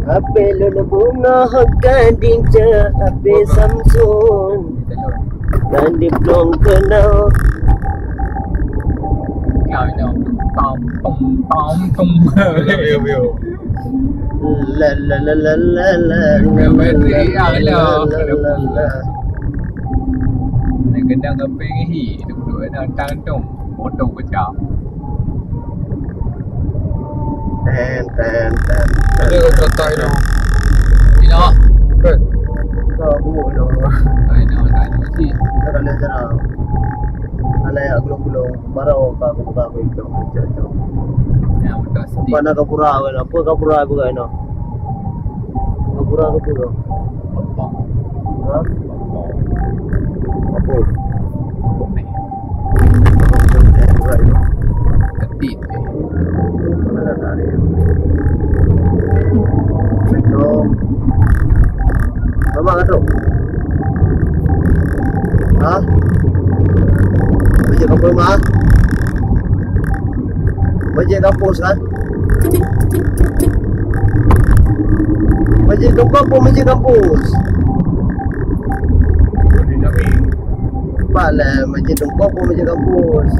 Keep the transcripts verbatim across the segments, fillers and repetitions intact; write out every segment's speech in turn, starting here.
Hape lôn beungoh ka dijak hape Samsung, dan diplueng keunoe. Tom, tom, tom, tom. Yo, yo, yo. La, la, la. Bateri hilang dah. Nak kena ngepeng hi, duduk dalam tang tu. Bodoh pecah. Ten, ten, ten. Ada kau contoh itu. Tidak. Kan? Kau buat dong. Tak ada, tak ada. Cik. Dah kena jarang. Anak yang belum-belum. Baru kau buka aku itu. Cocok. Ya, betul. Mana kapura kan? Apa kapura buka ini? Kapura ke pura? Apa? Ha? Apa? Apa ni? Ketit. Assalamualaikum. Lama ka tu? Ha? Masjid Kampung Lama? Masjid kampus kan? Masjid Tumpang pun masjid kampus. Nampak lah, masjid Tumpang pun masjid kampus.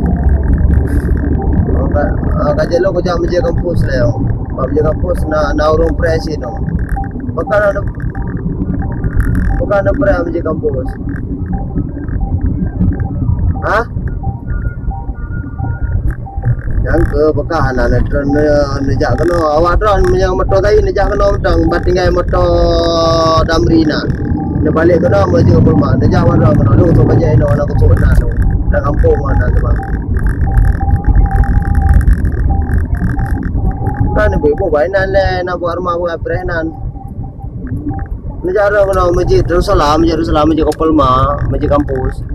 Oh, ka, ah, ka jalo kujak masjid kampus lah. Bak masjid kampus na, na ureueng preh sinan. Bukan ada, bukan ada preh masjid kampus. Ha? Nyang keu beukah hana neutron ne-, neujak keunoe. Awak droen meunyoe moto tadi neujak keunoe mantong, ban tinggai moto Damri na. Neubalek keunoe meunyoe Kampung Lama. Neujak awak droen keunoe. Lôn sôk bajèe inoe, hana kusôk na lôn. Lam kampung na teuma. Kan ibu-ibu bak inan lé, na buet rumoh buet preh nan. Neujak rot keunoe Masjid Darussalam, Masjid Darussalam, Masjid Kampung Lama, masjid kampus.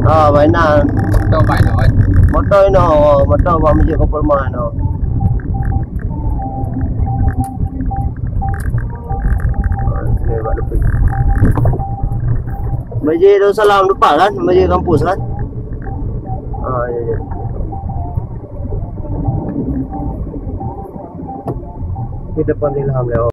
Ah, bak inan. Moto bak inoe, kan? Moto inoe, moto bak Masjid Kampung Lama inoe. Ah, sini bak depan. Masjid Darussalam depan kan? Masjid kampus kan? Ah, ya, ya. Di depan Ilham lewat.